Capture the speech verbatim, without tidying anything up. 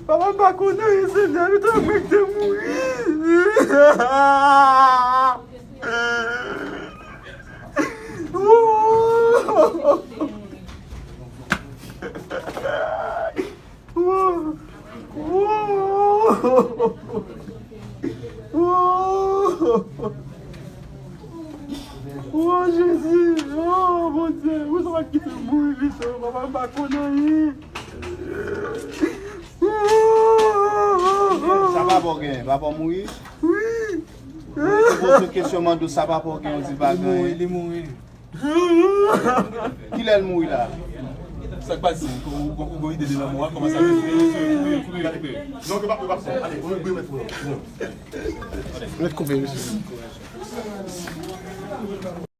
Papa, m pa konn anyen, Senyè, nou te mwen ki te mouri. Wo! Wo! Wo! Wo! Wo, Jezi! Oh, Bondye! Ou sa pa kite m mouri vit, oh, papa, m pa konn anyen. Sa papa w genyen? Papa w mouri? Wi. Mwen te poze w kesyon, mande w sa papa w genyen, w di l pa genyen. Li mouri, li mouri. Kilè l mouri la? Sa k pase? Ou gon ide de lanmò a? Kòman sa fè? Kouri, kouri, kouri, gade kouri. Non, ke pa, ke pa fè. Ale, ou mèt mèt pou nou. Mèt koupe, mesye.